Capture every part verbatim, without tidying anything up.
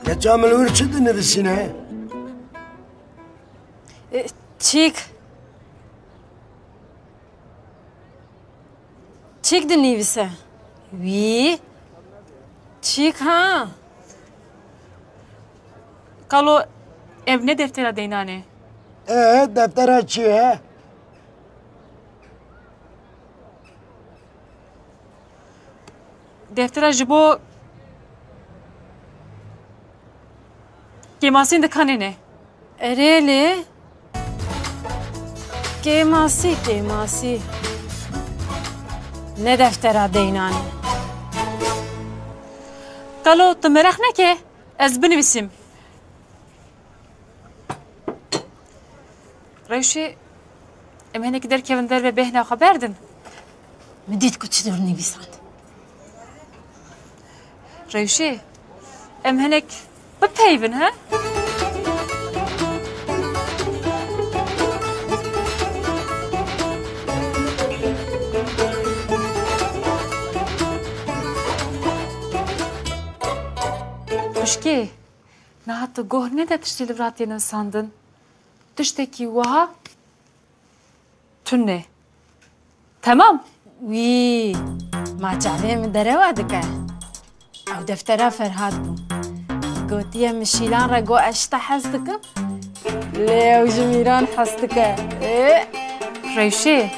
Keça min li wir çi dinivîsîne? E, çîk. Çîk dinivîse. Wî. Çîk ha. Kalo ev ne deftera deynan e? E, deftera çi ye? Deftera ji bo kêmasîn dikanê ne. Erê lê. Kêmasî, kêmasî. Ne deftera deynan e. Kalo, tu meraq neke, ez binivîsim. Rewşê, em hinek derkevin derve bêhna xwe berdin. Min dît ku çi dûr nivîsand. Rewşê, em hinek bipeyvin, he? Xwişkê, niha tu goh nede tiştê li vir hatiye nivîsandin. Tiştekî wiha tune. Temam. Wî, ma çavê min derewa dike. Ew deftera Ferhat bû. Gotiye min Şîlan re got ez ji te hez dikim. Lê ew ji Mîran hez dike. Ê? Rewşê.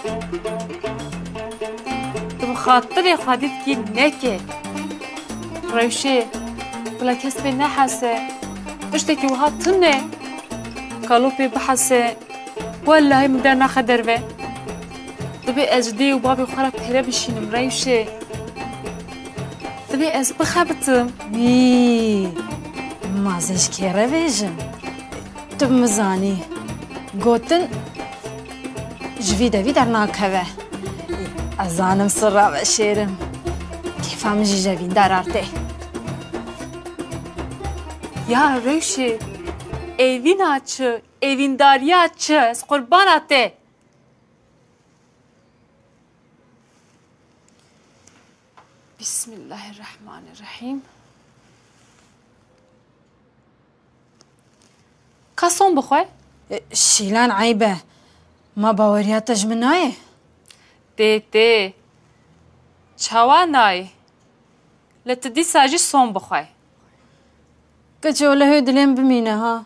Tu bi xatirê xwedî dikî neke. Rewşê. Bila kes pê nehese. Tiştekî wiha tune. Kalo pê bihese. Wellahî min dernaxe derve. Divê ez ji dê û bavê xwe re pere bişînim, Rewşê. Divê ez bixebitim. Wî, ma zê ji kê re bêjim? Tu bi min zanî. Gotin, ji vî devî dernakeve. Ez zanim sirra veşêrim. Kêfa min jî ji evîn darar tê. Ya Rewşê, evîna çi? Evîndariya çi? Ez qurbana te. Bismillahirrahmanirrahîm. Ka son bixwe? E, Şîlan eyb e. Ma baweriya te ji min nayê? Tê, tê. Çawa nayê? Lê tu dîsa jî son bixwe. Keço li hê dilê min bimîne ha.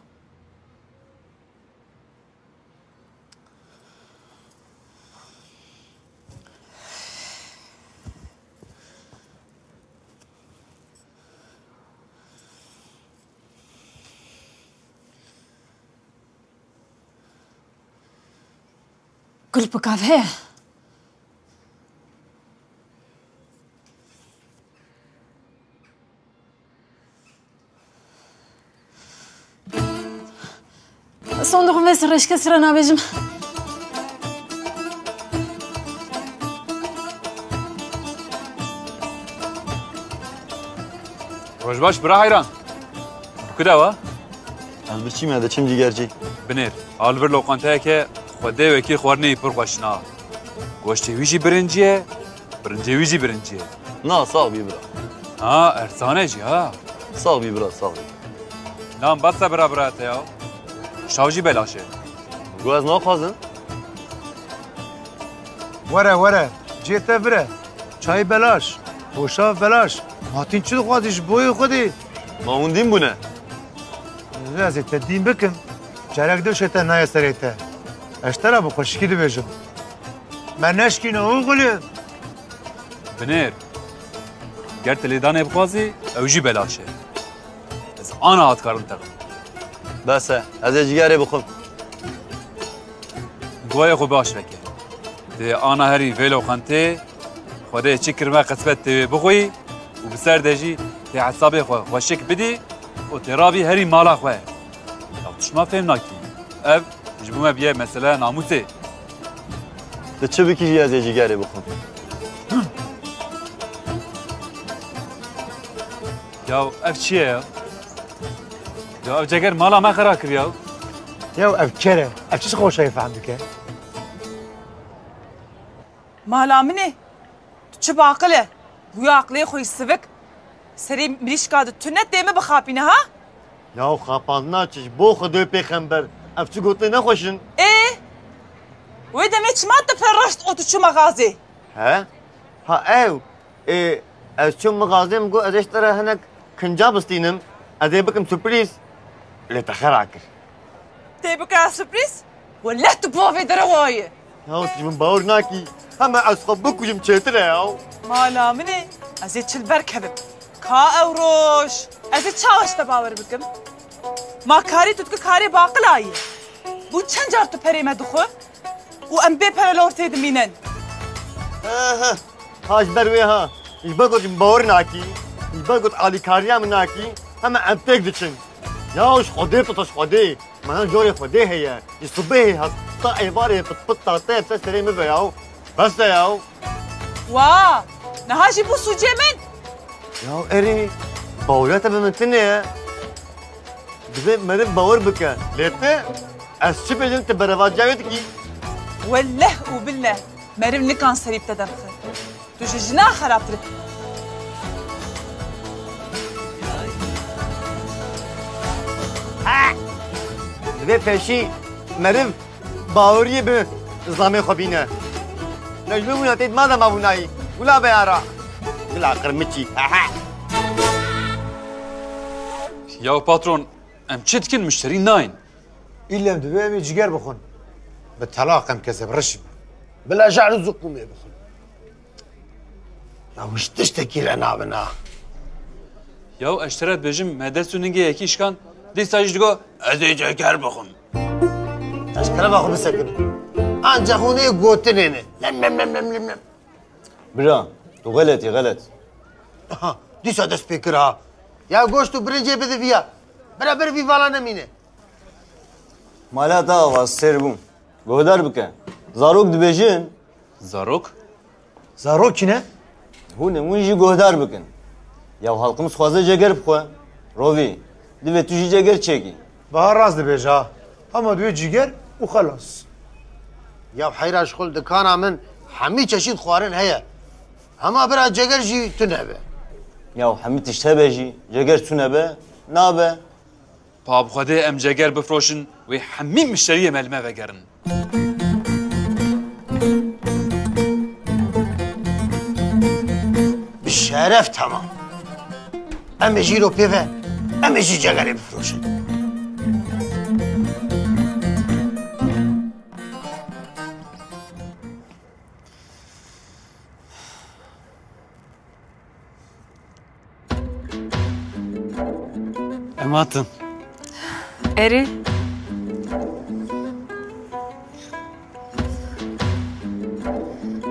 Kulpikav heye? Sondoxê me sirre, ji kesî re nabêjim. Roj baş bira Heyran. Ku de wa? Ez biçî me diçim cîgercî. Binêr, a li vir loqanteyeke Xwedê wekî xwarinê pir xweş na. Goştê wî jî birincî ye, birincê wî jî birincî ye. Na, sax bî bira. Ha, erzan e jî ha. Sax bî bira, sax bî. Nan bes e bira bira te ya. Şav jî belaş e. Go ez naxwazim. Were, were, cê te vir e. Çayê belaş, hoşaf belaş. Ma tîn çi dixwazî ji boyê xwe dê? Ma hûn dîn bûne? Ez ê te dîn bikim. Carek dewşê te nayê serê te. Ez ji te re bi xweşikî dibêjim. Me neşkîne oxulê. Binêr. Ger tu lêdanê bixwazî, ew jî belaş e. Ez ana hat karim te bim. Bes e, ez ê cîgerê bixwim. Guhayê xwe baş veke. Tê ana herî vê loqentê, Xwedê çi kirme qismet tê wê bixwî û bi ser de jî tê hesabê xwe xweşik bidî û tê rabî herî mala xwe. Ya tu şima fêm nakî. Ev ji bo me biye mesele namûsê. Tu çi bikî jî ez ê cîgerê bixwim. Ya ev çi ye ya? Ya ev ceger mala me xera kir ya. Ya ev ker e. Ev çi xweşayê fehm dike? Mala min e. Tu çi baqil e? Guya aqilê xwe yî sivik. Serê mirîşka di tune tê min bixapîne ha? Ya xapandina çi ji bo Xwedê û pêxember? Ev çi gotinê nexweş in? Ê! Wê demê çima te pir rast û tu çû mexazê? He? Ha ew. Ê, ez çûm mixazê, min got ez ê ji te re hinek kinca bistînim. Ez ê bikim surprîz. Lê te xera kir. Tê bike surprîz? Weleh tu bavê derewa ye. Ya tu ji min bawer nakî. Hema ez xwe bikujim çêtir e ya. Mala min e. Ez ê çil ber kevim. Ka ew roj. Ez ê çawa ji te bawer bikim? Ma karê tu dike karê baqila ye. Bû çend car tu perê me dixwe? Û em bê pere li ortê dimînin. He, he. Ha ji ber wê ha. Ji ber ku tu min bawer nakî, ji ber ku tu alîkariya min nakî, hema em têk diçin. Ya ji Xwedê tu, tu ji Xwedê. Me hin jorê Xwedê heye. Ji sibehê heta êvarê pit pit tate ser serê min ve ya. Bes e ya. Wa, niha jî bû sûcê min. Ya erê, baweriya te bi min tune ye. Divê meriv bawer bike. Lê tu, ez çi bêjim, tu berevaciya wê dikî. Weleh û bileh, meriv nikan serî bi te derxe. Tu ji jina xerabtir î. Ha! Divê pêşî meriv baweriyê bi zilamê xwe bîne. Ne ji bo wina tê dima de mabûnayî. Gula beyara. Gula qirmiçî. Ya patron, em çi dikin, muşterî nayên. Îlle em divê em ê ciger bixwin. Bi telaq em kezeb reşî. Bila jar û ziqûmê bixwin. Ya wî ji tiştekî re nabin a. Ya ez ji te re dibêjim, me dest û ningê yekî şikan, dîsa jî digo, ez ê ceger bixwim. Ez kerema xwe bisekinim. Ancaq hûn ê gotinê ne. Lem, lem, lem, lem, lem, lem. Bira, tu xelet î, xelet. Aha, dîsa dest pê kir ha. Ya goşt û birincê bide viya. Bira, bir vî vala nemîne. Mala te ava, sêr bûm. Guhdar bike. Zarok dibêjin. Zarok? Zarok kî ne? Hûn in, hûn jî guhdar bikin. Ya Halqim dixwaze ceger bixwe. Rovî, divê tu jî ceger çêkî. Bahar rast dibêje ha. Hema divê ciger û xelas. Ya heyra ji xwe li dikana min hemî çeşît xwarin heye. Hema bira ceger jî tune be. Ya hemî tişt hebe jî, ceger tune be, nabe. Pa bi Xwedê em ceger bifroşin, wê hemî mişteriyê me li me vegerin. Bi şeref, temam. Em ê jî îro pê ve, em ê jî cegerê bifroşin. Em hatin. Erê.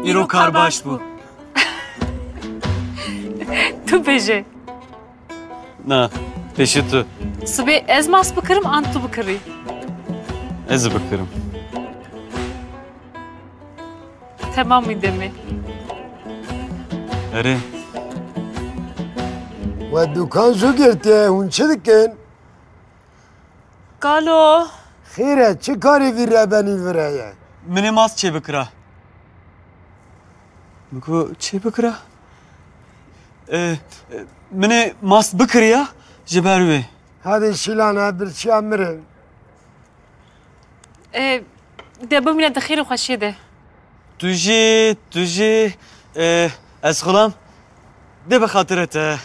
Îro kar baş bû. Tu bêje. Na, pêşî tu. Sibê ez mas bikirim an tu bikirî? Ez ê bikirim. Temamî demê. Erê. We dukan jû girtiye, hûn çi dikin? Kalo. Xêr e, çi karê vî rebenî vir heye? Min ê mast çê bikira. Min ku çê bikira? E, e, min ê mast bikiriya ji ber wê. Hadê şîlana birçiya mirin. E, de bimîne di xêr û xweşiyê de. Tu jî, tu jî, e, ez xulam, de bi xatire te.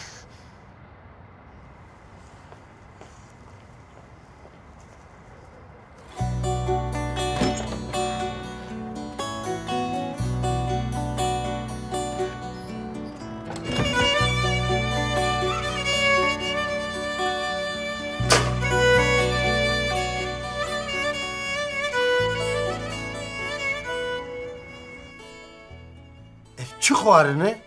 Ev çi xwarin e?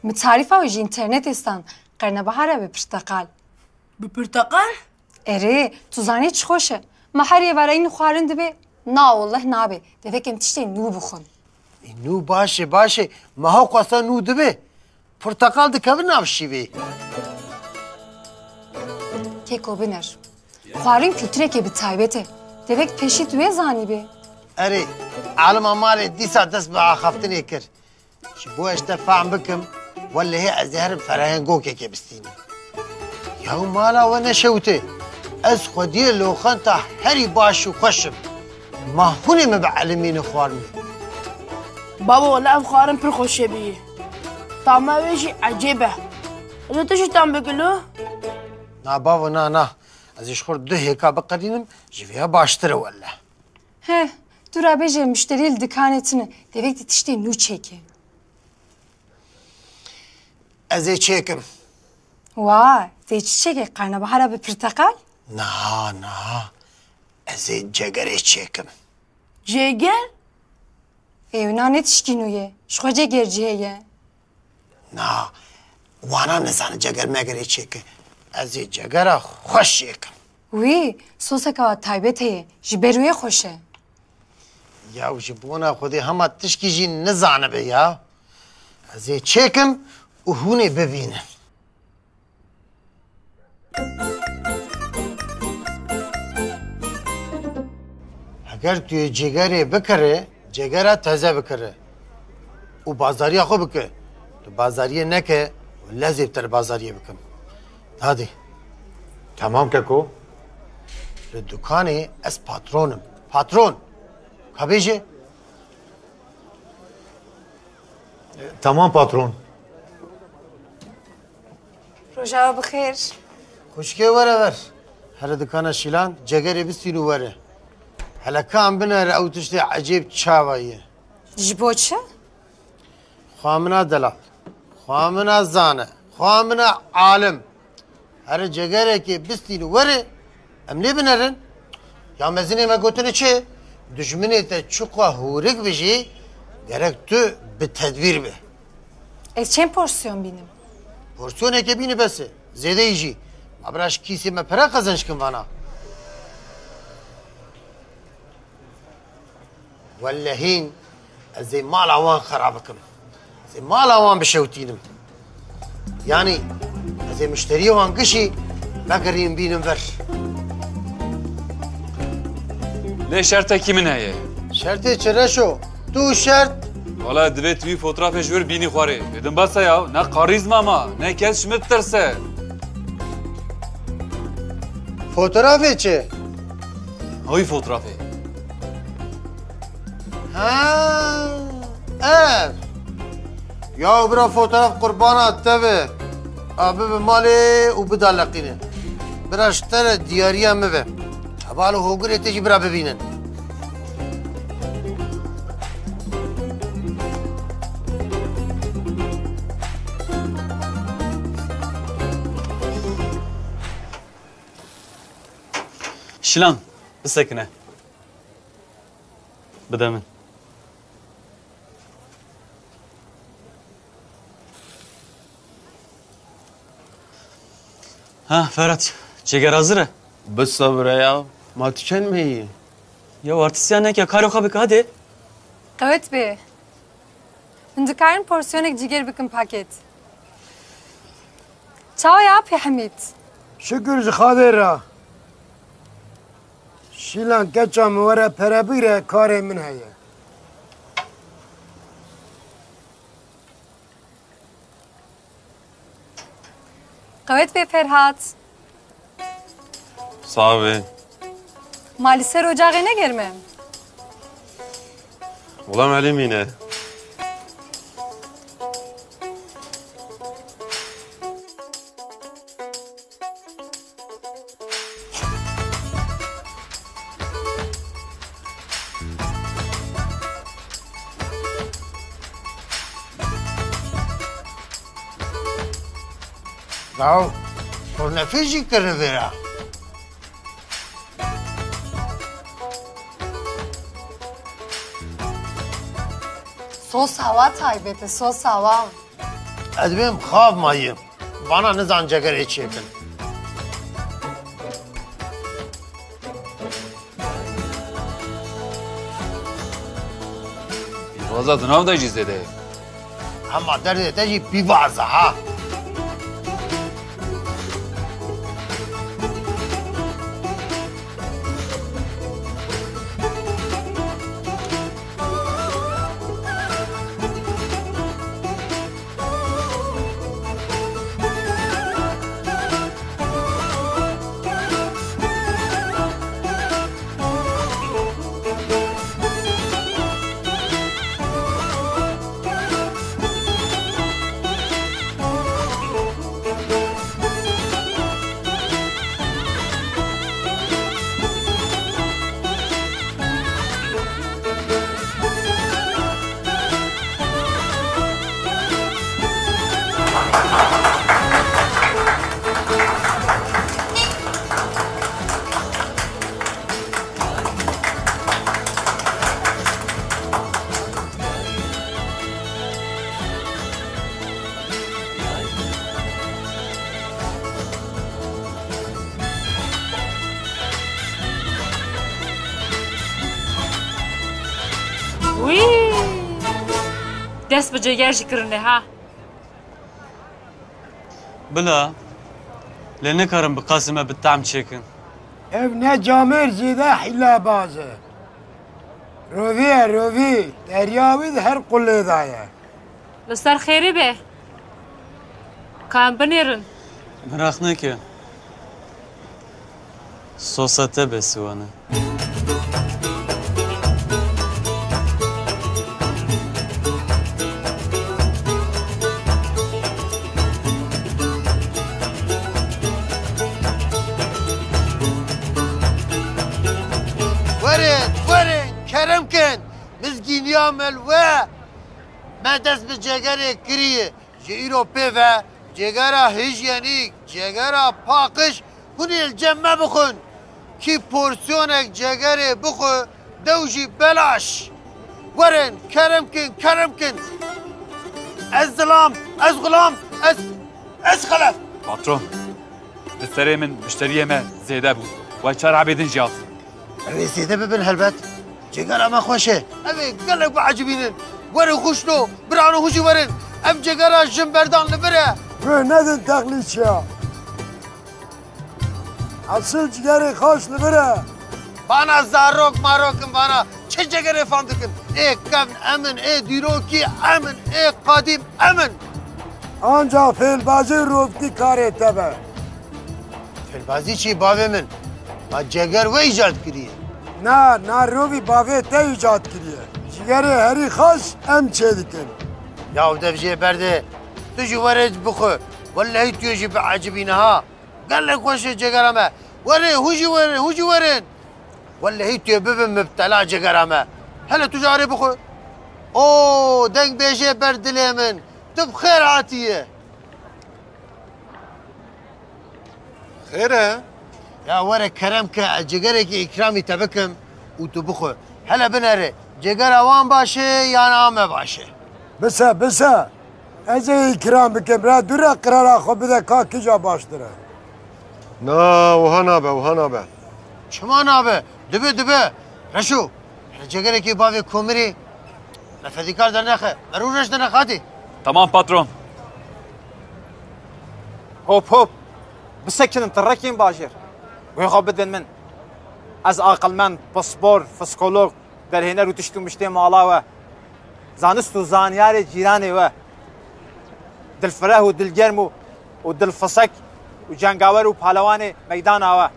Min tarîfa wî ji înternetê stand. Qernebahar e bi pirteqal. Bi pirteqal? Erê, tu zanî çi xweş e. Me her êvareyî nû xwarin dibe? Na, weleh nabe. Devek em tiştê nû bixwin. E, nû baş e, baş e. Me hewqasa nû dibe. Pirteqal dikeve nav şîvê. Keko binêr. Xwarin kultureke bi taybet e. Devek pêşî tu wê zanîbê. Erê, alima malê dîsa dest bi axaftinê kir. Ji bo ez te fehm bikim, welehê ez ê herim ferehengokekê bistînim. Ya mala we neşewitê. Ez xwediyê loxanta herî baş û xweş im. Ma hûnê min bi elimînê xwarinê. Babo, wele ev xwarin pir xweş e biyê. Tama wê jî ecêb e. Wele tu jî tam bike lo? Na bavo, na, na. Ez ê ji xwe du hêka biqedînim, ji vê ya baştir e wele. He, tu rabêje muşteriyê li dikanê tune, devek de tiştê nû çêke. Ez ê çêkim. Wa, tê çi çêke, qarnabahara bi pirteqal? Na, na. Ez ê cegerê çêkim. Ceger? Ê, na ne tişkî nû ye. Ji xwe ceger cihê ye. Na, wana nizane ceger megerê çêke. Ez ê cegera xweş çêkim. Wî, soseka wa taybet heye. Ji ber wê xweş e. Yaw ji bona Xwedê hema tişkî jî nizanibe ya. Ez ê çêkim û hûn ê bibînin. Heger tu yê cêgerê bikirê, cêgera teze bikirê. Û bazariya xwe bike. Tu bazariyê neke, lezê bi te li bazariyê bikim. Dadê. Tamam keko. Li dukanê ez patron im. Patron. Ka bêje? Tamam patron. Roja we bi xêr. Xwişkê were ver. Here dikana Şîlan, cegerê bistîn û were. Hele ka em binere ew tiştê ecêb çawa ye. Ji bo çi? Xwamina delal, xwamina zane, xwamina alim. Here cegerekê bistîn û were, em lê binerin. Ya mezinê me gotine çi? Dijminê te çiqas hûrik bi jî, gerek tu bi tedbîr be. Ez çend porsiyon bînim? Porsiyoneke bîne bes e. Zêdeyî jî. Ma bira ji kîsê me pere qezenc kim vana. Wellehîn ez ê mala wan xera bikim. Ez ê mala wan bişewtînim. Yanî ez ê mişteriyê wan gişî vekirîm bînim vir. Lê şertekî min heye. Şertê çi reşo? Tu şert. Wala divê tu wî fotoğrafê ji wir bînî xwarê. Dedim basa ya, ne karizma ma, ne kes ji min tirse. Fotoğrafê çi? Oy fotoğrafê. Ha, ev. Ya bira fotoğraf qurbana te be. A bibe malê û bida leqîne. Bira ji te re diyariya min be. Heval û hogirê te jî bira bibînin. Şilan, bisekine. Bide min. Ha, Ferhat, cêger hazir e? Bisebire ya. Ma tu çend me yî? Ya artistiya neke, karê xwe bike hadi. Qewet bê. Hûn dikarin porsiyonek cîger bikin paket. Çawa ye apê Hemîd? Şikir ji Xwedê re. Şîlan keça min were pere bigre, karê min heye. Qewet bê Ferhat. Sax bê. Ma li ser ocaxê ne germ e? Wela melî mîne. Yaw, kurnefî jî kirine vêra. Sosa wa taybet e, sosa wa. Ez bêm xav mayî. Vana nizan cegerê çêkin. Pîvaza di nav de jî zêde ye. Hema derdê te jî pîvaz e ha. Dest bi cêger jî kirine ha. Bila, lê nikarin bi qasî me bi tehm çêkin. Ev ne camêr zêde hîlebaz e. Rovî ye, rovî. Derya wî di her qulê de ye. Li ser xêrê be. Ka em binêrin. Miraq neke. Sosa te besiwane. Werin, werin, kerem kin. Mizgîniya me li we. Me dest bi cegerê kiriye. Ji îro pê ve cêgera hijyenîk, cêgera paqij hûn ê li cem me bixwin. Kî porsyonek cêgerê bixwe, dew jî belaş. Werin, kerem kin, kerem kin. Ez zilam, ez xulam, ez, ez xelef. Patron, bi serê min muşteriyê me zêde bû. We çar hebê din jî hat. Ew ê zêde bibin helbet. Cêgera me xweş e. Ew ê gelek biecibînin. Werin xwişno, birano hûn jî werin. Ev cêgera jinberdan li vir e. Guh nedin teqlîçiya. Esil cîgerê xaş li vir e. Bana zarok marok in bana. Çi cêgerê fam dikin? Ê kevn em in, ê dîrokî em in, ê qadîm em in. Anca fêlbazî û rovkî karê te be. Fêlbazî çi bavê min? Ma ceger we îcad kiriye. Na, na rovî bavê te îcad kiriye. Cîgerê herî xaş em çêdikin. Ya ew dev jê berde. Tu jî were bixwe. Wellehî tu yê jî biecibîne ha. Gelek xweş e cegera me. Were, hûn jî were, hûn jî werin. Wellehî tu yê bibin mibtela cegera me. Hele tu jî arê bixwe. O, deng bêjê ber dilê min. Tu bi xêr hatiye. Xêr e? Ya were kerem ke ez cêgerekî îkramî te bikim û tu bixwe. Hele binere, cêgera wan baş e yan a me baş e? Bise, bise. Ez ê îkram bikim. Re dû re qirara xwe bide ka kîja baştir e. Na, wiha nabe, wiha nabe. Çima nabe? Dibe, dibe. Reşo, hele cêgerekî bavê Komirê. Me fedîkar dernexe. Me rû reş dernexe hadi. Tamam patron. Hop hop. Bisekinin tirekên bajêr. Wê xwe bidin min. Ez aqilmend, pispor, psîkolog, derhêner û tişt û miştê mala we. Zanist û zanyarê cîranê we. Dilfireh û dilgerm û, û dilfisek û cengawer û palewanê meydana we.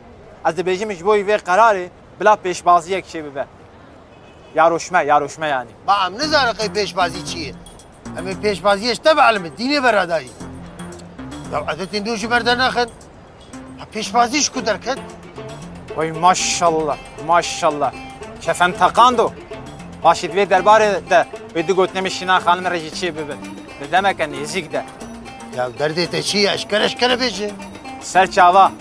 Ez dibêjim ji bo vê qerarê bila pêşbaziyek çêbibe. Yaroşme, yaroşme yanî. Ma em nizanin qey pêşbazî çi ye? Em ê pêşbaziyê ji te bielimin, dînê beradayî. Ya edetên dû ji ber dernaxin. Ha pêşbazî ji ku derket? Wey maşallah, maşallah. Kefen teqando. Paşî di vê derbarê de wê du gotinê min Şîna Xanim re jî çê bibin. Di demeke nêzîk de. Ya derdê te çi ye? Eşkere eşkere bêje. Ser çava.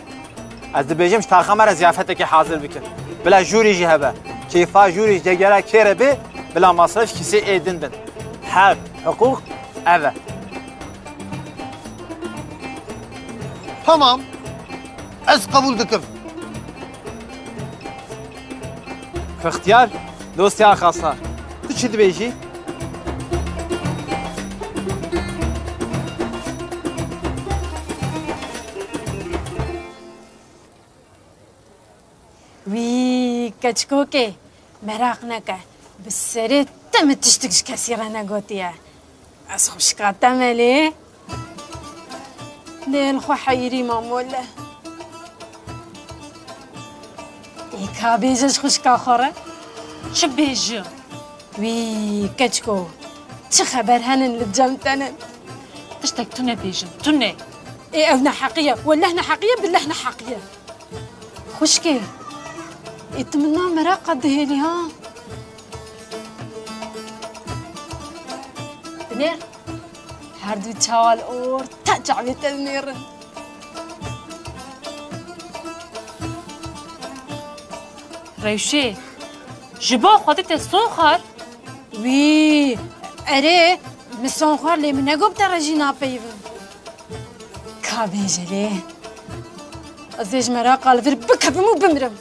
Ez dibêjim ji taxa me re ziyafetekê hazir bikin. Bila jûrî jî hebe. Kêfa jûrî ji cegera kê re bê, bila masref kîsê ê din bin. Heq, hiqûq ev e. Tamam. Ez qebûl dikim. Xeftiyar, dostê Axasar. Tu çi dibêjî? Wî keçikokê, meraq neke, bi serê te min tiştik ji kesî re negotiye. Ez xwişka te me lê. Lê li xwe heyirî mamole. Ê ka bêje ji xwişka xwe re? Çi bêjim? Wî keçiko, çi xeber henin li cem te ne? Tiştek tune bêjim, tune. Ê ev neheqî ye, weleh neheqî ye, bileh neheqî ye. Xwişkê, ê tu min na meraqa dihêlî ha? Binêr, her du çawa li orta çavê te dinêrin. Rewşê, ji bo Xwedê te son xwar? Wî, erê, min son xwar lê min negot te re jî napeyivim. Ka bêje lê. Ez ê ji meraqa li vir bikevim û bimirim.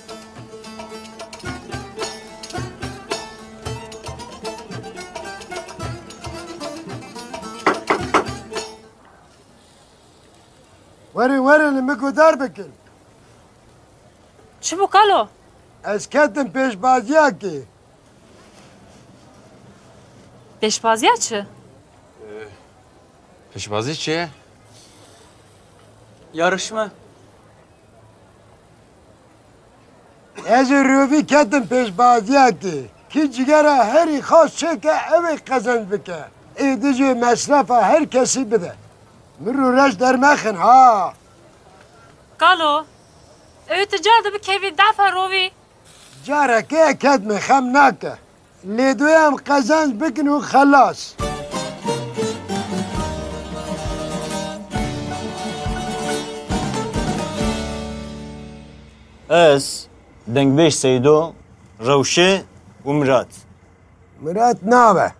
Werin, werin, li min guhdar bikin. Çi bû kalo? Ez ketim pêşbaziyekê. Pêşbaziya çi? Pêşbazî çi ye? Yarışma. Ez ê rovî ketim pêşbaziyekê. Kî cigera herî xas çêke, ew ê qezenc bike. Êdî jî mesrefa her kesî bide. Min rûreş dermexin ha. Kalo, ew tu car dibi kevî defa rovî. Careke ketme, xem nake. Lê duyem qezenc bikin û xelas. Ez, dengbêj Seydo, Rewşê û Mirat. Mirat nabe.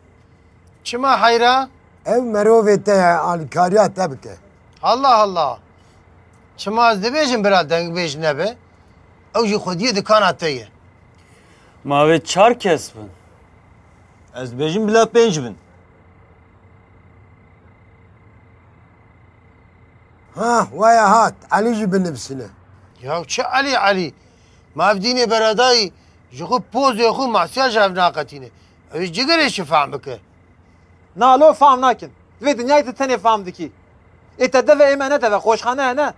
Çima heyra? Ew merovê te ye, alîkariya te bike. Allah Allah! Çima ez dibêjim bira dengbêj nebe? Ew jî xwediyê dikana te ye. Ma wê çar kes bin? Ez dibêjim bila pênc bin. Ha, waya hat. Elî jî binivîsîne. Ya çi Elî, Elî? Ma ev dînê beredayî ji xwe pozê xwe masiya ji hev naqetîne. Ew ê cigirê çi fehm bike? Na lo fehm nakin. Vê dinyayê tu tenê fehm dikî. Ê te deve ê me ne deve, xweşxane ne.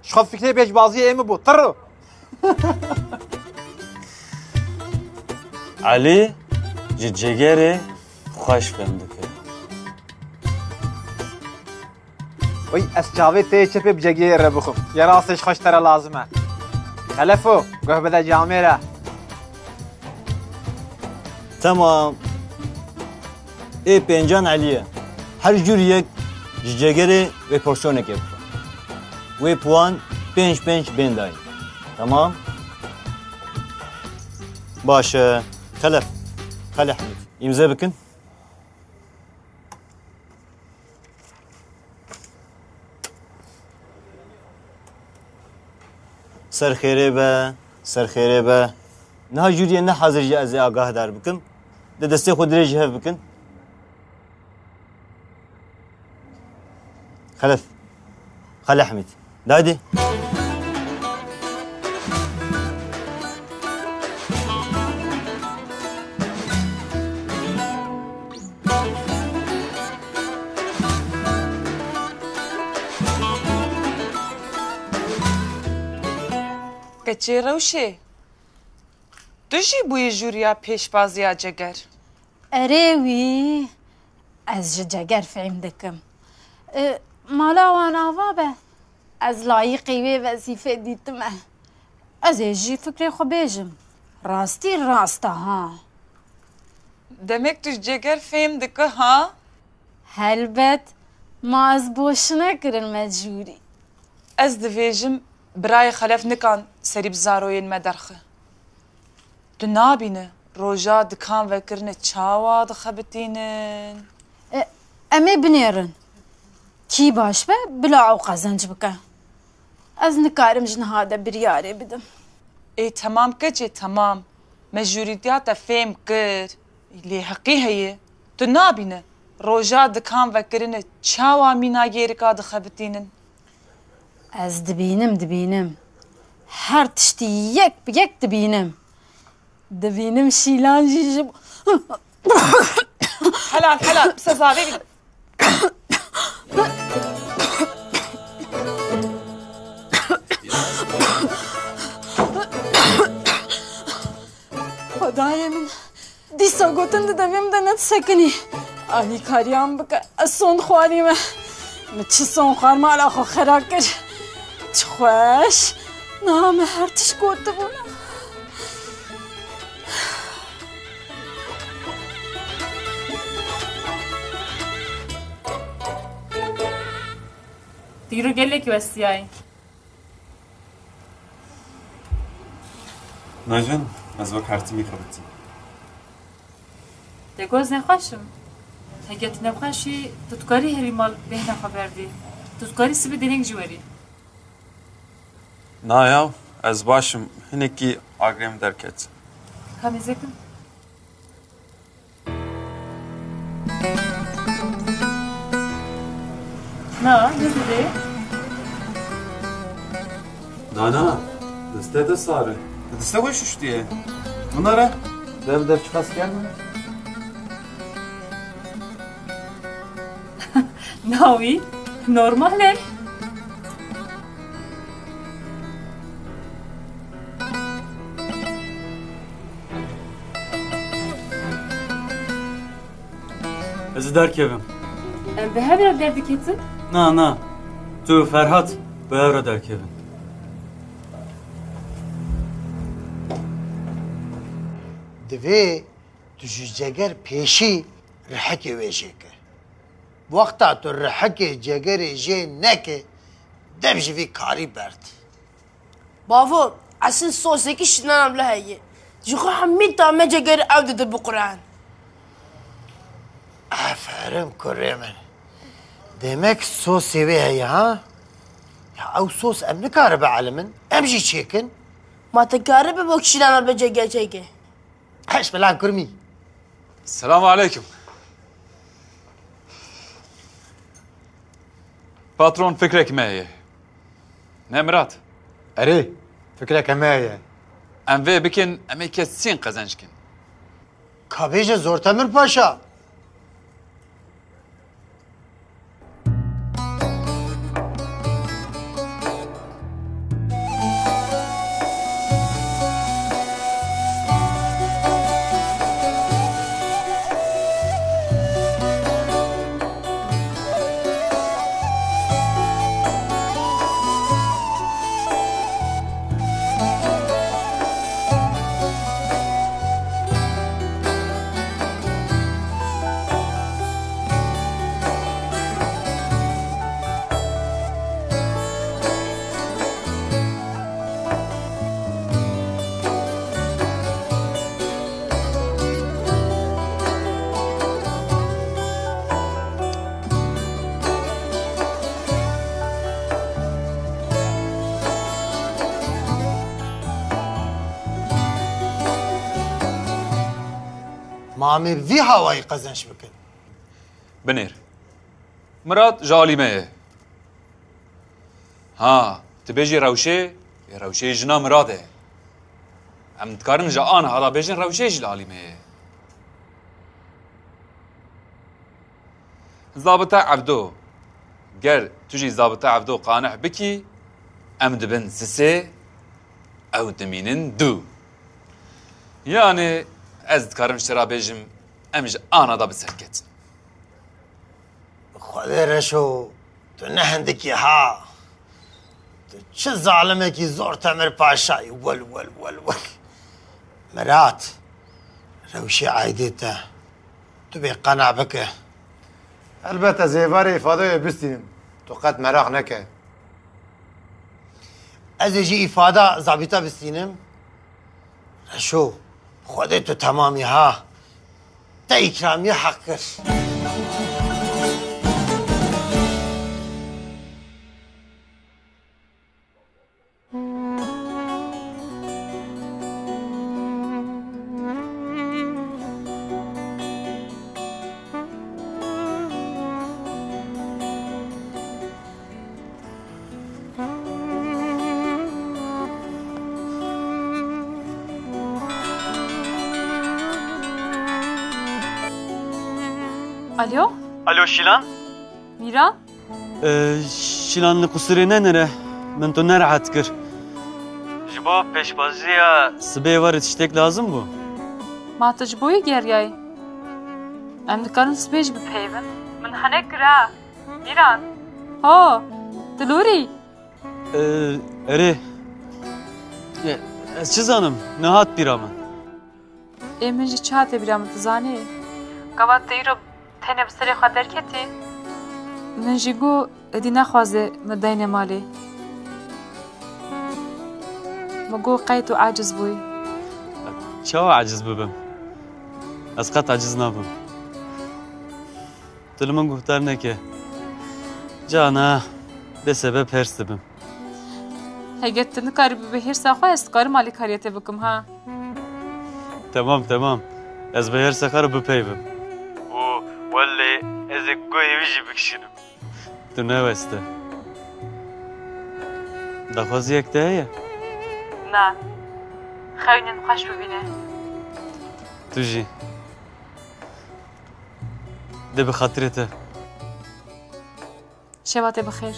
Ji xwe fikrê pêşbaziyê ê min bû. Tirro. Elî ji cegerê xweş fehm dike. Oy, ez çavê tê çepê bi cegiyê re bixwim. Ya rastê ji xweş te re lazim e. Xelefo, guh bide camê re. Temam. Ê pêncan Elî ye. Her jûr yek ji cegerê wê porsiyonekê bixwe. Wê puan pênc pênc bên dayîn. Temam. Baş e. Xelef. Xelef Hemîd. Îmze bikin. Ser xêrê be, ser xêrê be. Niha jûriyê ne hazir jî ez ê agahdar bikim. De destê xwe dirêj ji hev bikin. Xelef. Xelef Hemîd. De hadi. Keçê Rewşê, tu jî bûyî jûriya pêşbaziya ceger? Erê wî, ez ji ceger fehm dikim. E, mala wan ava be, ez layîqî wê wezîfê dîtime. Ez ê jî fikrê xwe bêjim. Rastî rast e ha. Demek tu ji ceger fêm dike ha? Helbet, ma ez boşine kirin me jûrî. Ez dibêjim, birayê Xelef nikan serî bi zaroyên me derxe. Tu nabîne roja dikan vekirine çawa dixebitînin? E, em ê binêrin. Kî baş be, bila ew qezenc bike. Ez nikarim ji niha de biryarê bidim. Ê temam keçê, temam. Me jûrîtiya te fêm kir. Lê heqî heye. Tu nabîne roja dikan vekirine çawa mîna gêrika dixebitînin? Ez dibînim, dibînim. Her tiştî yek bi yek dibînim. Dibînim Şîlan jî ji Helal, helal. Bi sezavê bî. Xwedayê min, dîsa gotin di devê min de nedisekinî. Alîkariya min bike, ez son xwarî me. Min çi son xwar mala xwe xera kir. Çi xweş. Niha me her tişt gotibûna. Dîro gelekî westiyayî. Najin, ez wek her timî xebitî. Te goz nexweş im. Heke tu nexweş î, tu dikarî herî mal bêhna xwe berdî. Tu dikarî sibê dêreng jî werî. Na ya, ez baş im. Hinekî agirê min derket. Ka mêze kim? Na, ne didê? Na, na, destê te sar e. Destê wê şuştiye. Min nere? Dev dev çiqas germ e. Na wî normal e. Ez ê derkevim. Em bi hev re derdiketin? Na, na. Tu û Ferhat bi hev re derkevin. Divê tu ji Ceger pêşî rihekê wê jêke. Wexta tu rihekê Cegerê jê neke, dev ji vî karî berdî. Bavo, esil sosekî şînana bile heye. Ji xwe hemî tame Cegerê ew dide biquren. Aferin kurê min. Demek sosê wê heye ha? Ya ew sos em nikaribe elimin, em jî çêkin. Ma te karibe bo şînana bile Ceger çêke? Heş milan kurmî. Selamu aleykum. Patron, fikrek me heye. Ne Mirat? Erê, fikreke me heye. Em vê bikin, em ê kesîn qezenc kin. Ka bêje Zortemir Paşa. Ma em ê vî hawayî qezenc bikin. Binêr. Mirat ji alî me ye. Ha, tu bêjî Rewşê, ê Rewşê jina Mirat e. Em dikarin ji ana hela bêjin Rewşê jî li alî me ye. Zabita Evdo. Ger tu jî Zabita Evdo qaneh bikî, em dibin sisê, ew dimînin du. Yanî ez dikarim ji te re bêjim, em ji ana de bi ser ketin. Xwedê Reşo, tu ne hindikî ha. Tu çi zalimekî Zortemir Paşayî, wel, wel, wel, wel. Mirat, Rewşê aîdê te. Tu bê qena bike. Elbet ez ê êvarê îfadeyê bistînim. Tu qet meraq neke. Ez ê jî îfada zabîta bistînim. Reşo, bi Xwedê tu temamî ha. Te îkramî heq kir. Alo? Alo, Şîlan? Mîran? Ee, Şîlan, li qusûrê nenere, min tu nerehet kir. Ji bo pêşbaziya sibê we re tiştek lazim bû? Ma tu ji bo yê geriyayî? Em dikarin sibê jî bipeyivin. Min hene kir e, Mîran. Ho, tu lûrî? Ee, erê. Ee, ez çi zanim? Nehat bîra min. Ê, min jî çi hate bîra min, tu zanî? Gava tu îro tenê bi serê xwe derketî? Min jî got, êdî nexwaze min deyne malê. Min got, qey tu aciz bûyî. Çawa aciz bibim? Ez qet aciz nabim. Tu li min guhdar neke. Cana, bê sebeb hêrs dibim. Heger tu nikarî bibî hêrsa xwe, ez dikarim alîkariya te bikim, ha. Temam, temam. Ez bi hêrsa xwe re bipeyivim. Û welê ez ê guhê wî jî bikişînim. Tu neweste. Daxwaziyek te heye? Na. Xewnên xweş bibîne. Tu jî. Dê bi xatirê te. Şeva te bi xêr.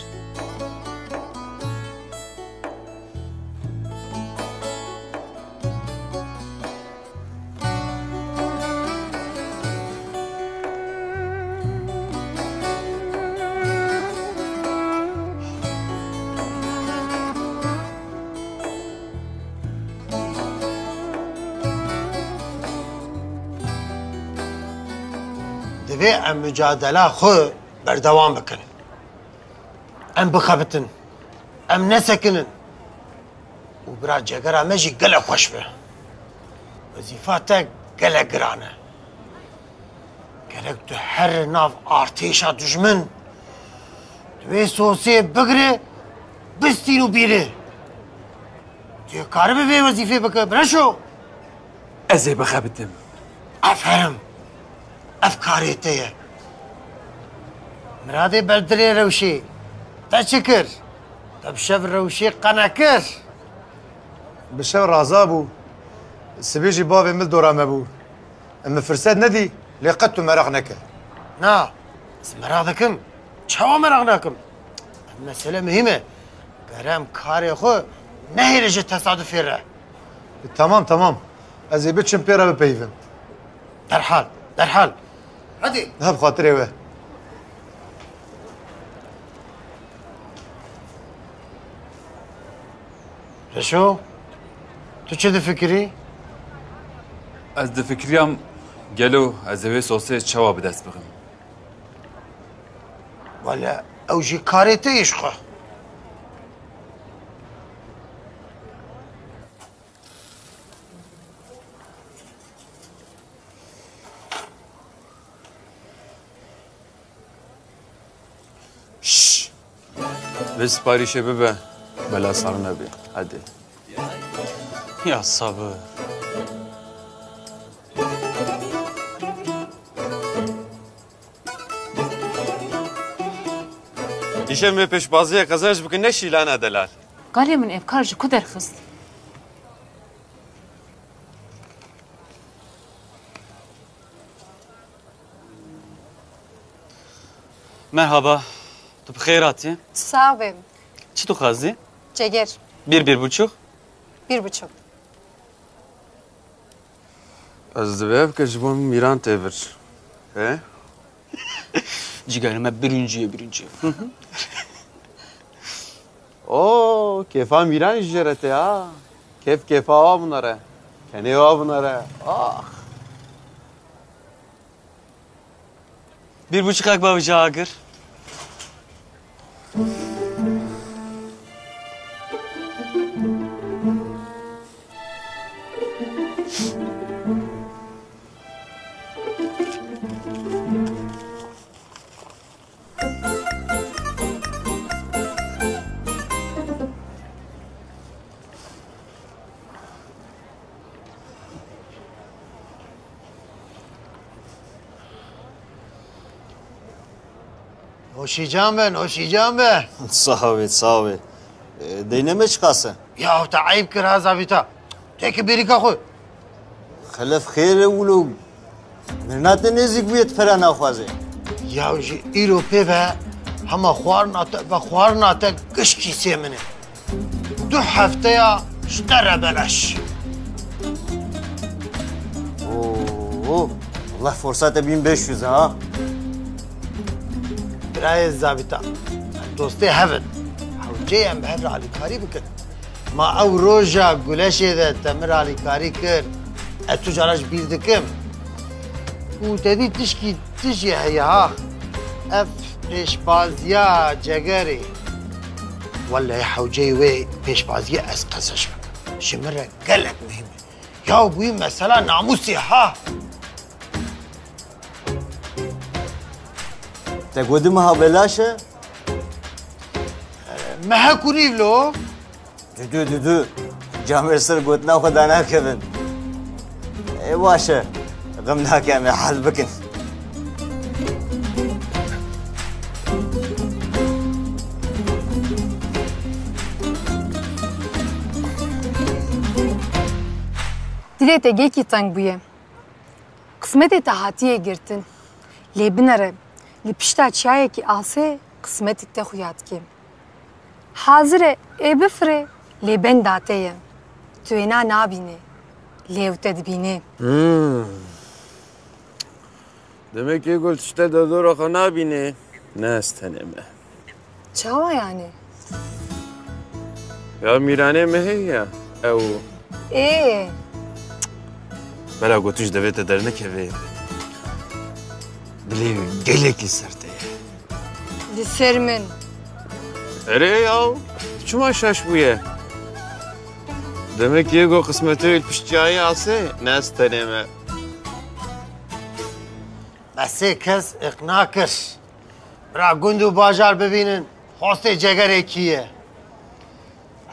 Divê em micadela xwe berdewam bikin. Em bixebitin. Em nesekinin. Û bira cegera me jî gelek xweş be. Wezîfa te gelek giran e. Gerek tu here nav artêşa dijmin, tu wê sosê bigire, bistîn û bîre. Tu yê karibî vê wezîfê bike, bi reşo? Ez ê bixebitim. Eferim. Ev karê te ye. Miradê ber dilê rewşê. Te çi kir? Te bi şev rewşê qene kir. Bi şev raza bû. Sibê jî bavê min dora me bû. Min firset nedî, lê qet tu meraq neke. Na, ez meraq dikim. Çawa meraq nakim? Ev mesele muhîm e. Gere em karê xwe nehêle ji tesadufê re. Tamam, tamam. Ez ê biçim pê re bipeyivim. Derhal, derhal. Hadi. Niha bi xatirê we. Reşo, tu çi difikirî? Ez difikiriyam gelo ez ê wê sosê çawa bi dest bixim. Wele ew jî karê te ye ji xwe. Şşş! Vê siparîşê bibe, bela sar nebe. Hadi. Ya sabir. Îşev me pêşbaziyê qezenc bikin, ne şîlana delal. Galê min ev kar ji ku derxist? Merhaba. Tu bi xêr hatî. Sağ ol. Çi tu xwazî? Ceger. Bir, bir buçuk. Bir buçuk. Ez divê ev ke ji bo min Mîran tê vir. He? Cigerê me birincî ye, birincî ye. Oo, kêfa Mîran jî jê re tê ha. Kêf kêfa wa binere. Kenê wa binere. Ah. Bir buçuk ak bavî agir. Hoşîcan be, hoşîcan be. Sağ ol, sağ ol. E, deyne me çiqas e? Ya te eyb kir ha zabîta. Têkî bêrîka xwe. Xelef xêr e wilo. Mirina te nêzîk bûye, tu pera naxwaze. Ya jî îro pê ve hema xwarina te ve xwarina te giş kîsê min e. Du hefteya ji te re beleş. Oo, Allah forsa te bin beş yüz ha. Birayê zabîta, dostê hev in. Hewceyê em bi hev re alîkarî bikin. Ma ew roja guleşê de te min re alîkarî kir, ez tu cara ji bîr dikim. Û te dî tişkî tijî heye ha. Ev pêşbaziya cegerê. Wellehî hewceyê wê pêşbaziyê ez qezenc bikim. Ji min re gelek muhîm e. Ya bûyî mesela namûsê ha. Te got meha belaş e? Meha kunî lo? Dudu, dudu. Camêr ser gotina xwe danakevin. Ê baş e. Xim nake, em ê hel bikin. Dilê te gelkî teng bûye. Qismetê te hatiye girtin. Lê binere, li pişta çiyayekî asê qismetê te xuya dike. Hazir e, ê bifire, lê benda te ye. Tu wêna nabînî, lê ew te dibîne. Hmm. Demek ê gul tişte derdora xwe nabîne, ne ez tenê me. Çawa yani? Ya mîranê me heye ya, ew. Ê. Bela gotiş devê te dernekeve. Dilê wî gelekî ser te ye. Li ser min. Erê yaw, çima şaş bûye? Demek yê go qismetê wî li pişt çiyayê asê, ne ez tenê me. Me sê kes îqna kir. Bira gund û bajar bibînin, xwestê cegerekî ye.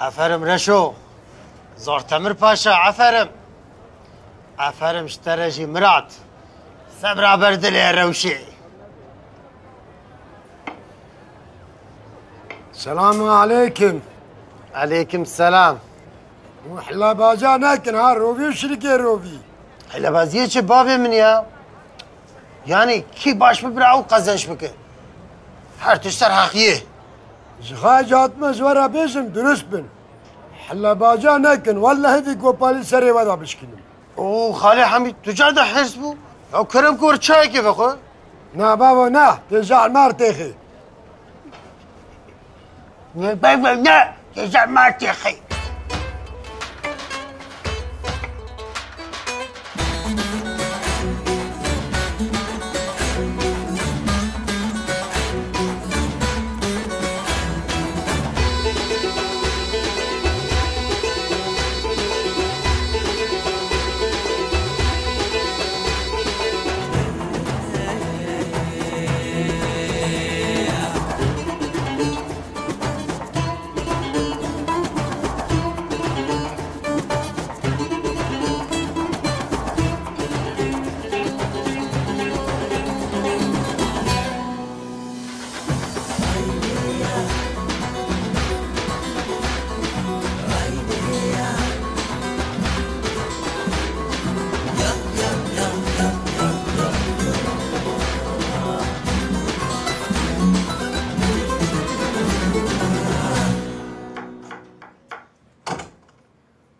Eferim Reşo. Zor Temir Paşa, eferim. Eferim ji te re jî Mirat. Sebra ber dilê rewşê. Selamun aleykum. Aleykum selam. Hûn hilebaca nekin ha, rovî û şirikê rovî. Hilebaziyê çi bavê min ya? Yani kî baş bibire ew qezenç bike. Her tişt ser heqiyê. Ji xwe hatime ji we re bêjim, durust bin. Hilebaca nekin, wellehî vî gopalî serê we de bişkînim. Oo, Xalê Hemîd, tu car de hirs bû. Ya kerem kor çayekê vexwe. Na bavo na, tê jar mar têxê. Ne, babo ne, tê jar mar têxê.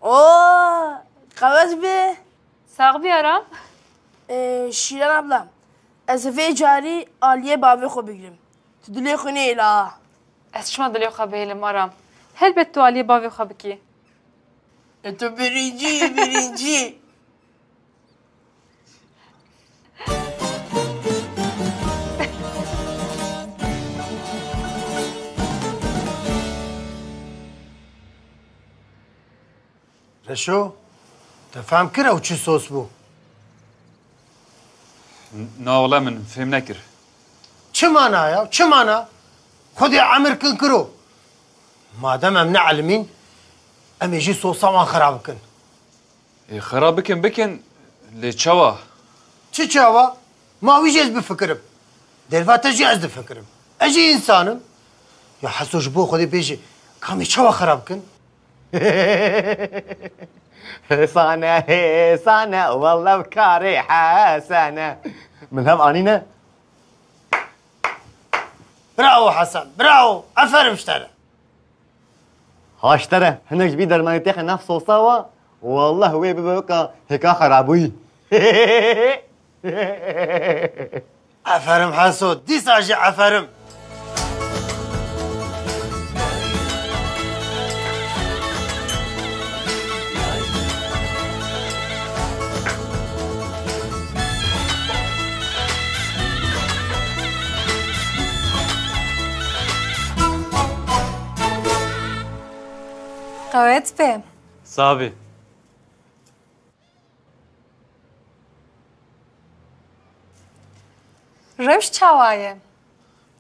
Oo, qewet be. Sax bî Aram. Ee, Şîran abla, ez vê carî aliyê bavê xwe bigirim. Tu dilê xwe nehêle ha. Ez çima dilê xwe bihêlim Aram? Helbet tu aliyê bavê xwe bikî. E, tu birincî yî, birincî. Reşo, te fehm kir ew çi sos bû? N-, na wele min fêm nekir. Çima na ya? Çima na? Xwedê emir kin kiro. Madem em ne elimîn, em ê jî sosa wan xera bikin. Ê, xera bikin, bikin, lê çawa? Çi çawa? Ma wî jî ez bifikirim. Derva te jî ez difikirim. Ez jî însan im. Ya Heso, ji bo Xwedê bêje, ka em ê çawa xera bikin? Hêsane, hêsane, welle bi karê Hesene. Min hev anîne. Bravo Hesen, bravo. Eferim ji te re. Ha ji te re, hinek ji bî dermanê têxe nav sosa wa, wallah wê bibe weka hêka xerabûyî. Eferim Heso, dîsa jî eferim. Qewet be. Sax bî. Rewş çawa ye?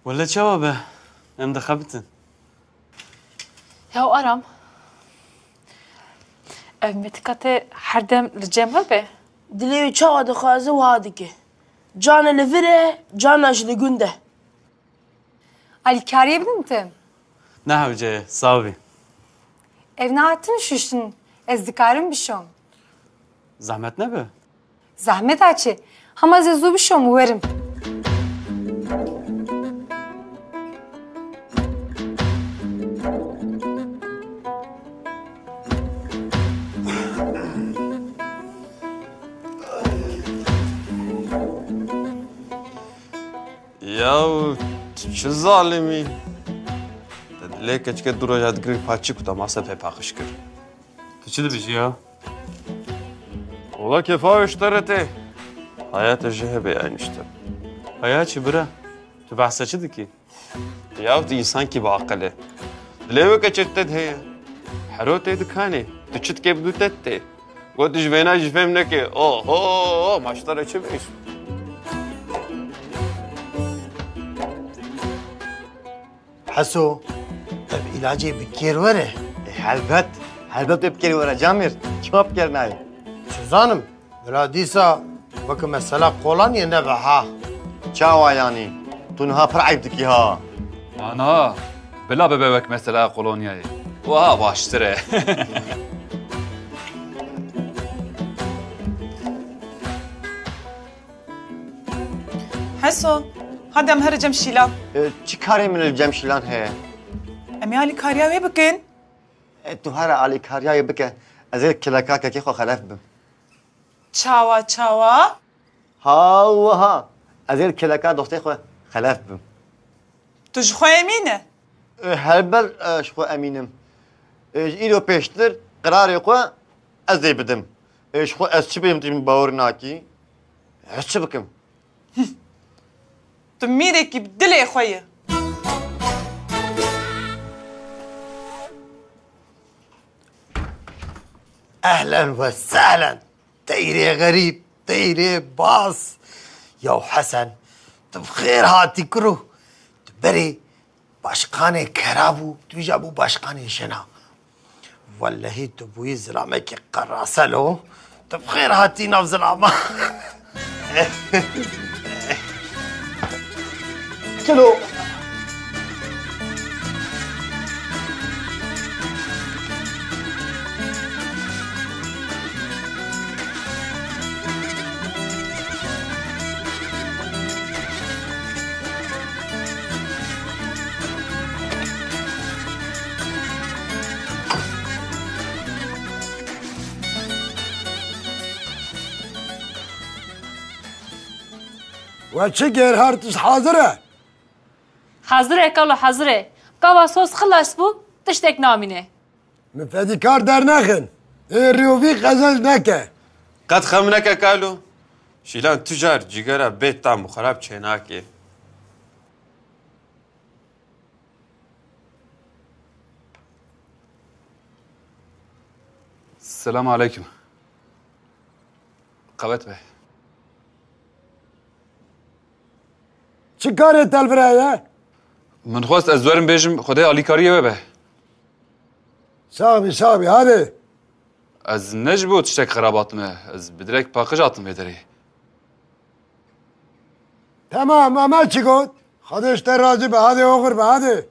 Wele çawa be? Em dixebitin. Ya Aram, ev mêtika te her dem li cem we be? Dilê wî çawa dixwaze wiha dike. Cana li vir e, cana jî li gund e. Alîkariyê bidin te? Ne hewce ye, sax bî. Ev nehatin şuştin, ez dikarim bişom. Zehmet nebe. Zehmet a çi? Hema zê zû bişom û werim. Yaw, tu çi zalim î? Te dilê keçikê du roja digirî paçik û te masa pê paqij kir. Tu çi dibêjî ya? Wala kefa wê ji te re tê. Haya te jî hebe ya nişte. Haya çi bira? Tu behsa çi dikî? Yaw tu însankî bi aqil e. Dilê wê keçik te de heye. Hero tê dikanê. Tu çi dikê bi dû te tê. Got ji vêna jî fêm neke. Oho, ma ji te re çi bêjim? Heso, ev îlacê bi kêr were? E, helbet. Helbet wê bi kêr were Camîr. Çima bi kêr nayê? Çi zanim? Bila dîsa weke mesela kolonyê nebe ha. Çawa yanî? Tu niha pir eyb dikî ha. Ana, bila bibe wek mesela kolonyayê. Wiha baştir e. Heso, hadi em here cem Şîlan. E, çi karê min li cem Şîlan heye? Em ê alîkariya wê bikin. E, tu here alîkariya wê bike, ez ê kileka kekê xwe xelef bim. Çawa, çawa? Ha wiha, ez ê li kileka dostê xwe xelef bim. Tu ji xwe emîn e? E, helbet, e, ji xwe emîn im. E, ji îro pêştir qirarê xwe ez ê bidim. E, ji xwe ez çi bêm, tu min bawer nakî? Ez çi bikim? Tu mîrekî bi dilê xwe yî. Ehlen ve sehlen. Teyrê xerîb, teyrê baz. Yaw Hesen, tu bi xêr hatî kuro. Tu berê başkanê kera bû, tu îja bû başkanê jina. Wellehî tu bûyî zilamekî qeraselo, tu bi xêr hatî nav zilama. Kilo. We çi Gerhard, tişt hazir e? Hazir e kalo, hazir e. Gava sos xilas bû, tiştek namîne. Min fedîkar dernexin. Ê rî û vî qezenc neke. Qet xem neke kalo. Şîlan tu car cîgera bê tam û xerab çênakê. Selam aleyküm. Qewet be. Çi karê te li vir heye? Min xwest ez werim bêjim, Xwedê alîkariyê we be. Sax bî, sax bî, hadi. Ez ne ji bo tiştek xerab hatime, ez bi direk paqij hatim vê derê. Temam, Amed çi got? Xwedê ji te razî be, hadi oxir be, hadi.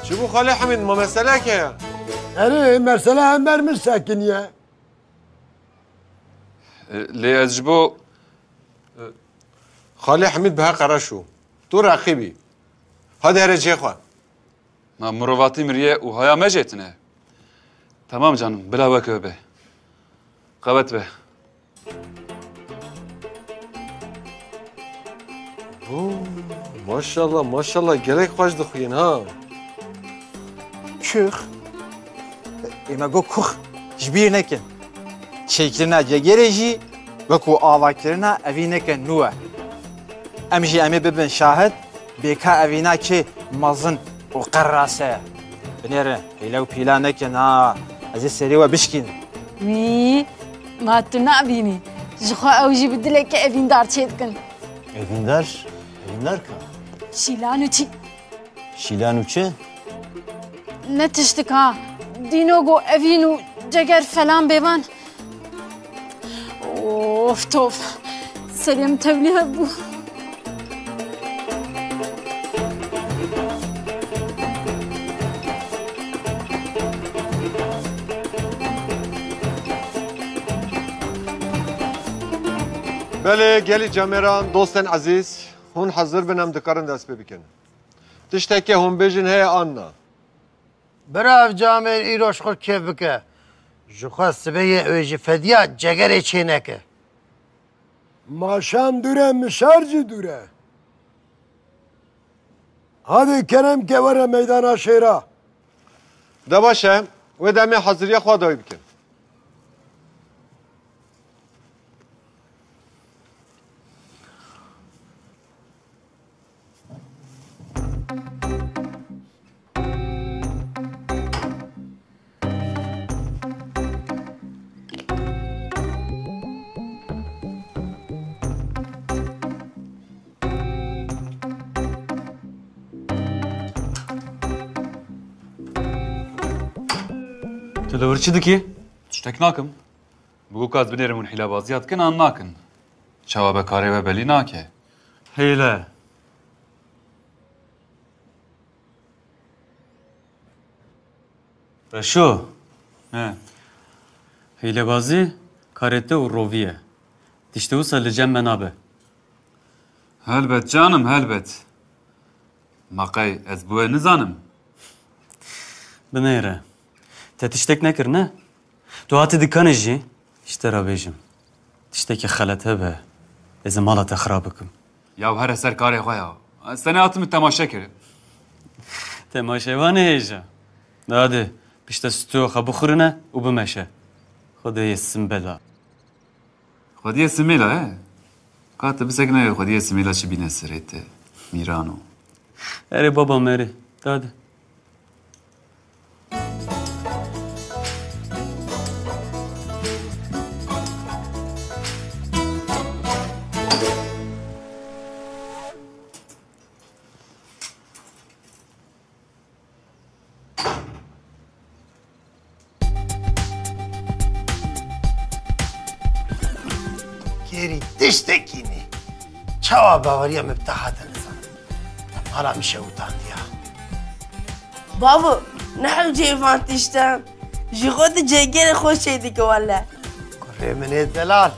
Çi bû Xalê Hemîd, ma meselek heye? Erê, mesele em ber min sekiniye. E, lê ez ji bo, e, Xalê Hemîd bi heqe reş û tu reqîbî. Hadi here cihê xwe. Ma mirovatî miriye û haya me jê tune. Temam canim, bila weke be. Qewet be. Oo, maşallah, maşallah, gelek xweş dixwîn ha. Kux. Ê me got kux. Ji bîr nekin. Çêkirina cegêrê jî wekû avakirina evîneke nû e. Em jî em ê bibin şahid, bêka evîna kê mezin û qerras e. Binêrin, hîle û pîla nekin ha, ez ê serê we bişkînim. Wî, ma tu nabînî. Ji xwe ew jî bi dileke evîndar çêdikin. Evîndar? Evîndar ka? Şîlan û çi? Şîlan û çi? Ne tiştik ha. Dîno go evîn û ceger falan bêvan. Of tof. Serê min tevlî hebû. Belê, gelî camêran, dostên ezîz, hûn hezir bin, em dikarin dest pê bikin. Tiştekê hûn bêjin heye an na? Bira, ev camêr îro ji xwe kêf bike. Ji xwe sibê yê wê ji fediya cegerê çêneke. Ma şam dûr e, mişar jî dûr e. Hadê kerem ke were meydana şêra. De baş e, wê demê haziriya xwe dawî bikin. Tu li wir çi dikî? Tiştek nakim. Bi ku ez binêrim hûn hîlebaziya dikin an nakin? Çawa be karê we belî nake? Hêle. Reşo. He. Hîlebazî karê te û rovî ye. Tiştê wisa li cem me nabe. Helbet canim, helbet. Ma qey ez bi we nizanim? Binêre. Te tiştek nekir, ne? Tu hatî dikanê jî, ji te re bêjim. Tiştekî xelet hebe, ez ê mala te xirab bikim. Ya here ser karê xwe ya. Ez tenê hatime temaşe kirin. Temaşevanê hêja. Hadi, pişte stûyo xwe bixurine û bimeşe. Xwedê yê simbela. Xwediyê simêla, he? Ka tu bisekine, Xwediyê simêla çi bîne serê te, Mîrano. Erê baba me erê. Hadi. Kêrî tiştekî nî. Çawa baweriya me bi te hate nizanim. Em hala min şewitandî ya. Bavo, ne hewceyê van tiştan. Ji xwe tu cêgerê xwe çê dike wele. Kurê min ê delal.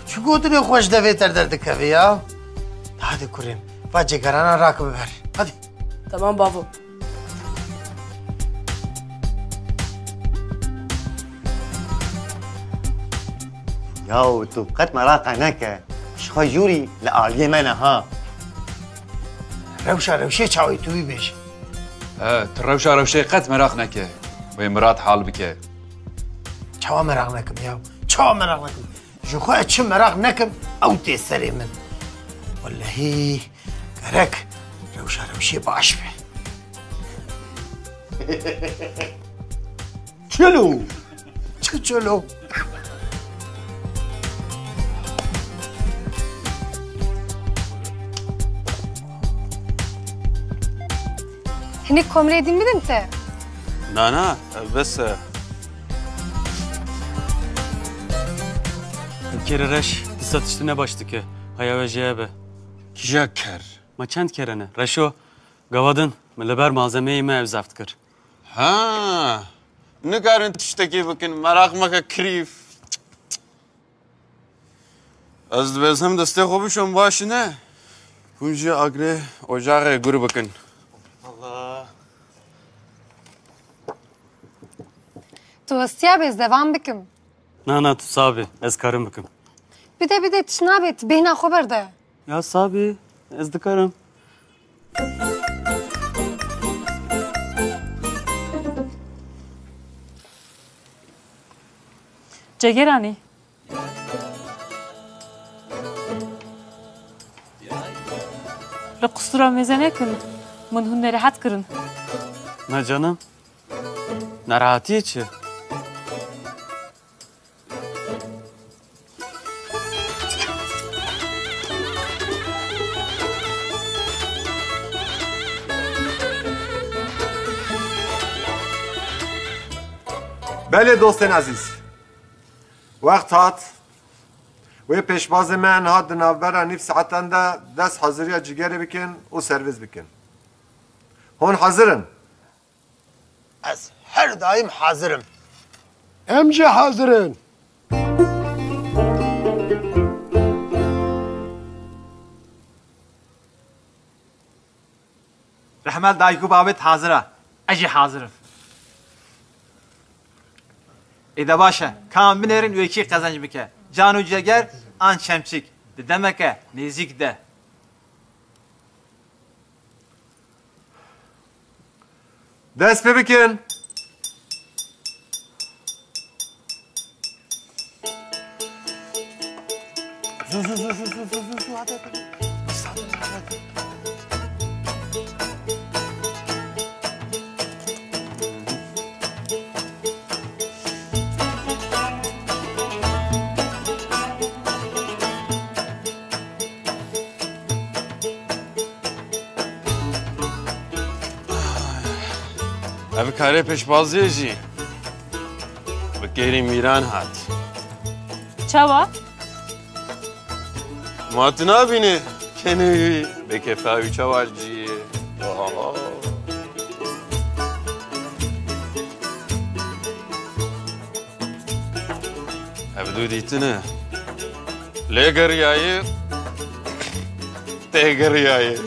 Çi gotinê xwe ji devê te derdikeve ya? Hadi kurê min, va cêgerana rake biber. Hadi. Tamam bavo. Yaw, tu qet meraqe neke. Ji xwe jûrî li aliyê me ne ha. Rewşa rewşê çawê tu wî bêje. E, tu rewşa rewşê qet meraq neke. Wê Mirat hal bike. Çawa meraq nekim ya? Çawa meraq nekim? Ji xwe ez çi meraq nekim, ew tê serê min. Wellehî gerek rewşa rewşê baş be. Çilo! Çi çilo? Hinek komrê din bidin te? Na, na, bes e. Kêre reş, disa tiştine baş dike. Haya we jê be. Kîja ker? Ma çend kere ne? Reşo, gava din, min li ber malzemeyê me ev zeft kir. Ha, nikarin tiştekî bikin, meraq meke kirîf. Ez dibêzim destê xwe bişom baş ne. Hûn jî agirê ocaxê gur bikin. Allah. Tu westiya bê ez devam bikim. Na, na, tu sabê. Ez karim bikim. Bide, bide, tişt nabe, tu bêhna xwe berde. Ya sabê, ez dikarim. Cegeranî. Li qusura mêze nekin. Min hûn nerehet kirin. Na canım. Nerehatiyê çi? Belê dostên ezîz. Wext hat. Wê pêşbazê me niha di navbera nîv saetan de dest haziriya cîgerê bikin û servîs bikin. Hûn hazir in? Ez her daîm hazir im. Em jî hazir in. Temel dayik û babet hazir e. Ez jî hazir im. Ê de baş e. Ka em binêrin wekî qezenc bike. Can û ceger an çemçik. Di demeke nêzîk de. Dest pê bikin. Zû, zû, zû, hadi, hadi. Ev karê pêşbaziyê jî bi kêrî Mîran hat. Çawa? Ma tu nabînî kenê wî bêkefa wî çawa cî. Ev du dîtine. Lê geriyayê, tê geriyayê.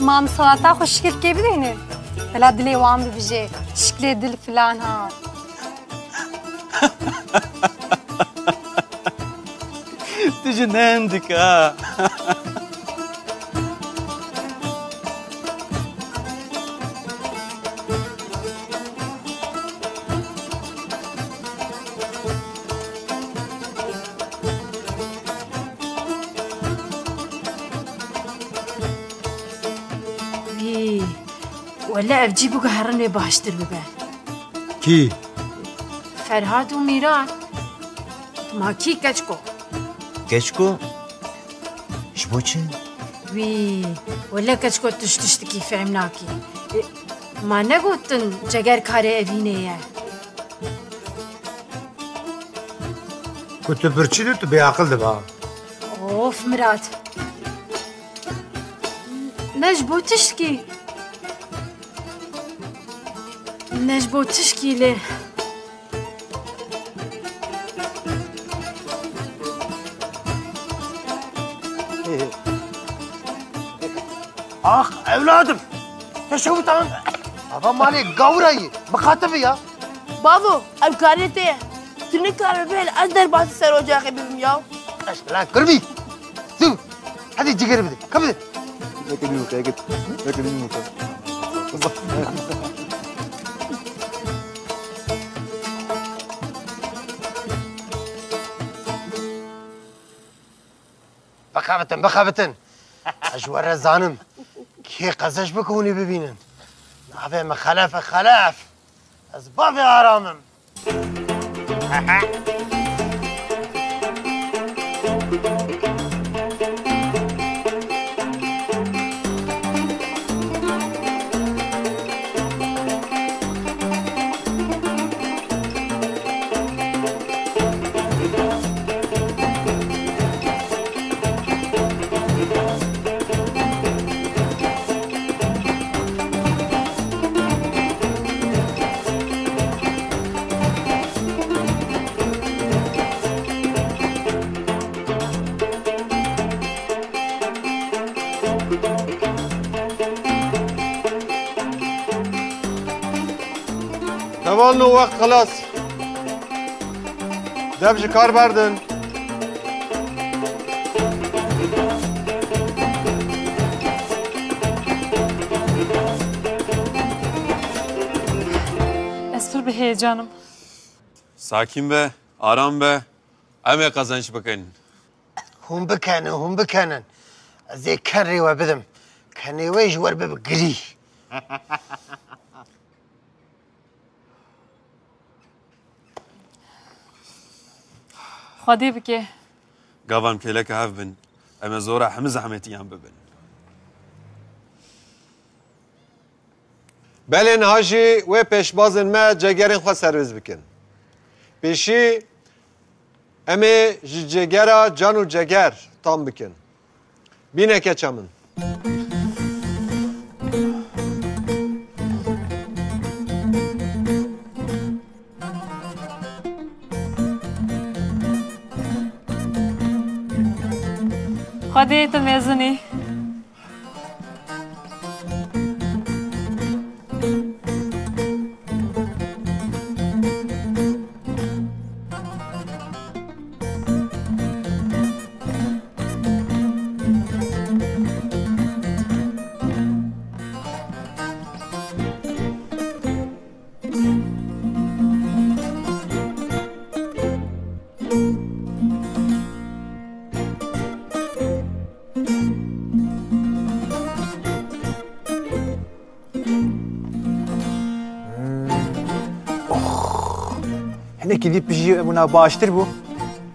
Mam salata xwe şikilkê bidêne. Bela dilê wan bibije. Şiklê dil filan ha. Tu ji ne hindik a. Wî, wele ev cî biguherin ê baştir bibe. Kî? Ferhat û Mîran. Ma kî keçko? Keçko? Ji bo çi? Wî, wele keçko tu ji tiştikî fehm nakî. E, ma negotin ceger karê evînê ye. Ku tu birçî dî, tu bêaqil dibe. Of Mirat. Ne ji bo tişkî. Ne ji bo tişkî lê. Ax, ewladim. Te şewtan. Ava malê gawra yî. Miqatim ya. Bavo, ev karê te ye. Tu nikare bihêl ez derbasî ser ocaxê bibim ya. Ez lan kirbî. Zû. Hadi cigeri bide. Ka bide. Nekirî weke, git. Nekirî weke. Bixebitin, bixebitin. Ez ji we re zanim. Kê qezenc bike hûn ê bibînin. Navê min Xelef e, Xelef. Ez bavê Aram im. Hevalno, wext xilas. Dev ji kar berdin. Ez pir bi heyecanim. Sakin be, aram be. Em ê qezenc bikin. Hûn bikenin, hûn bikenin. Ez ê kerê we bidim. Kenê we ji wer bibe girî. Xwedê bike. Gavan kêleke hev bin. Em ê zora hemî zehmetiyan bibin. Belê niha jî wê pêşbazên me cegerên xwe servîs bikin. Pêşî em ê ji cegera can û ceger tam bikin. Bîne keça min. Xwedê tu mezin î. Hinekî dî pijî bûna baştir bû.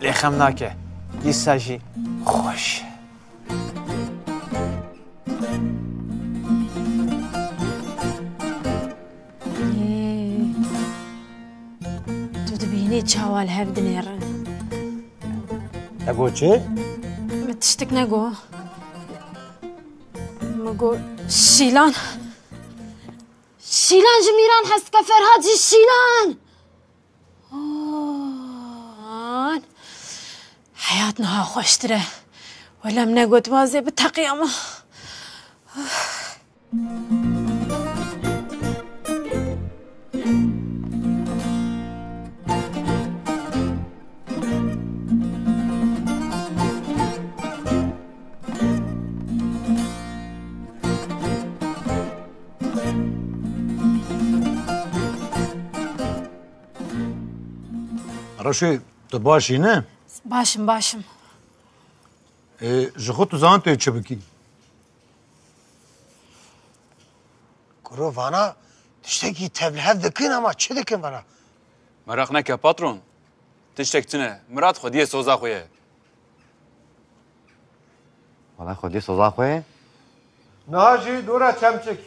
Lê xem nake. Dîsa jî xweş. Ê, tu dibînî çawa li hev dinêrin. Te got çi? Min tiştik nego. Min got Şîlan. Şîlan ji Mîran hez dike, Ferhat jî Şîlan. An. Heyat niha xweştir e. Wele min negot wazê biteqiyama. Reşê, tu baş î ne? Baş im, baş im. Ê, ji xwe tu zanî tu yê çi bikî? Kuro, vana tiştekî tevlihev dikin, ama çi dikin vana? Meraq neke patron. Tiştek tune. Mirad xwediyê soza xwe ye. Wala xwediyê soza xwe ye. Niha jî dora çemçik.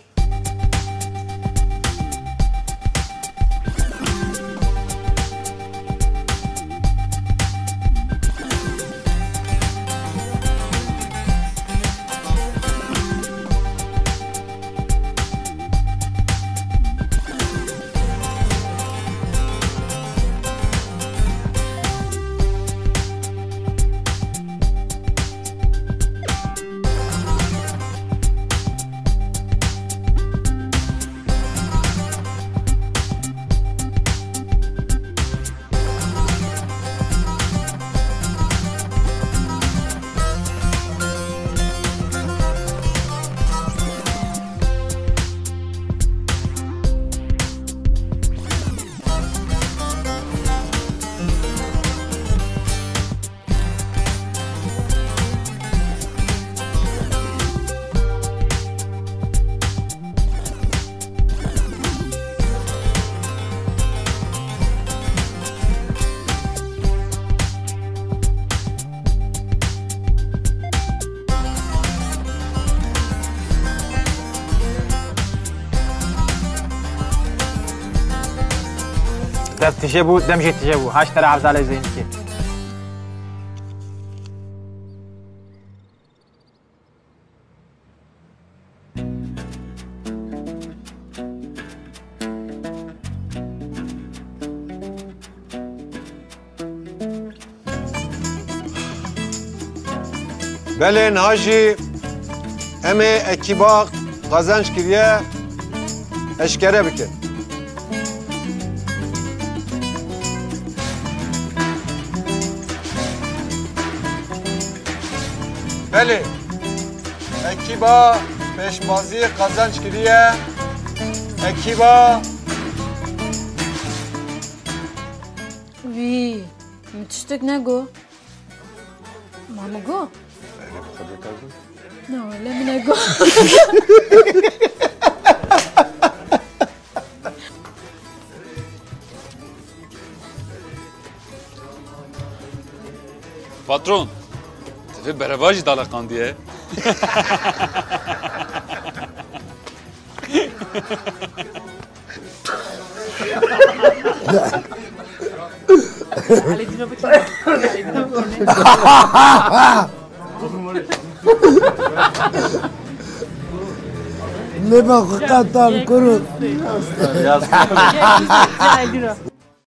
Dest tije bû, dem jî tije bû. Haş tera Evdalê Zeynîkê. Belê, niha jî em ê ekîba qezenc kiriye eşkere bikin. Belê, ekîba pêşbazî qezenc kiriye. Ekîba. Wî, min tiştek nego. Ma min got? Na, wele min nego. Patron, tu vê bereva jî daleqandiye. Lê ben xwe qetan kuro.